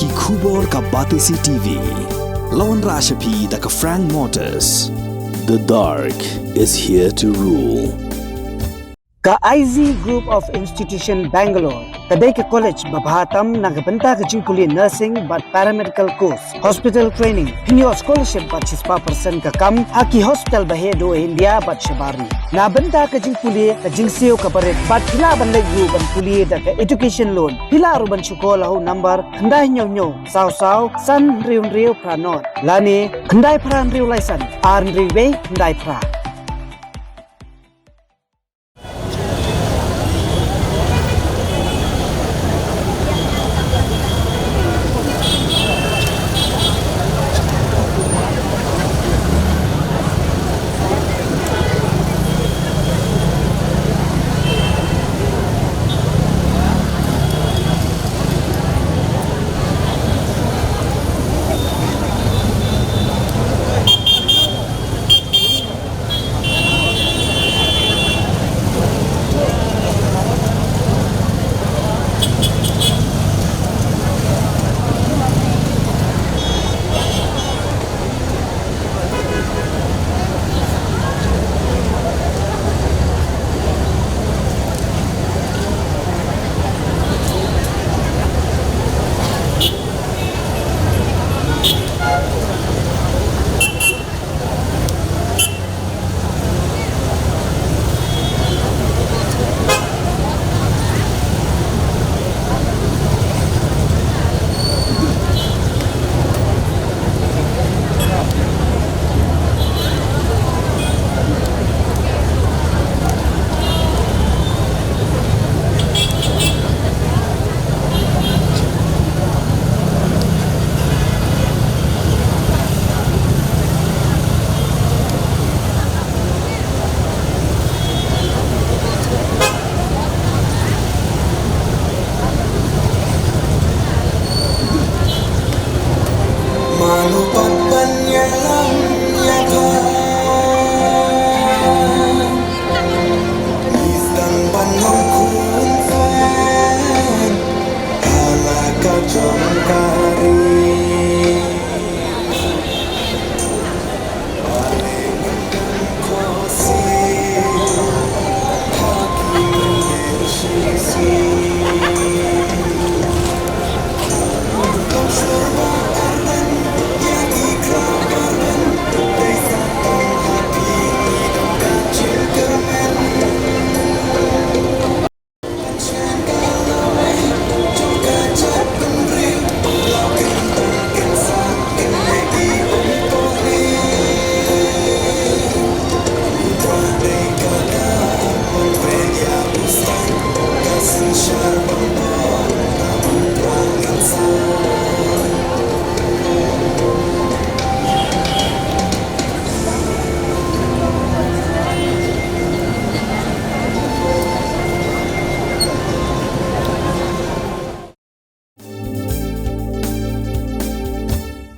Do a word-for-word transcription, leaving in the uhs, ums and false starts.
Ki khubor ka Batesi T V. La wanrah sha phi da ka Frank Motors. The dark is here to rule. Ka I Z Group of Institution Bangalore ka dei ka college ba bha tam na ka bynta ka jingpule nursing bad paramedical course, hospital training, pynïoh scholarship bad shispah percent ka kam ha ki hospital ba heh duh India bad shabar ri. Na bynta ka jingpule ka jingsiew kaba rit bad phi lah ban leit ruh ban pule da ka education loan. Phi lah ruh ban shu call ha u number khyndai hynñiew hynñiew saw saw san hynriew hynriew phra nod lane khyndai phra hynriew lai san ar hynriew wei khyndai phra.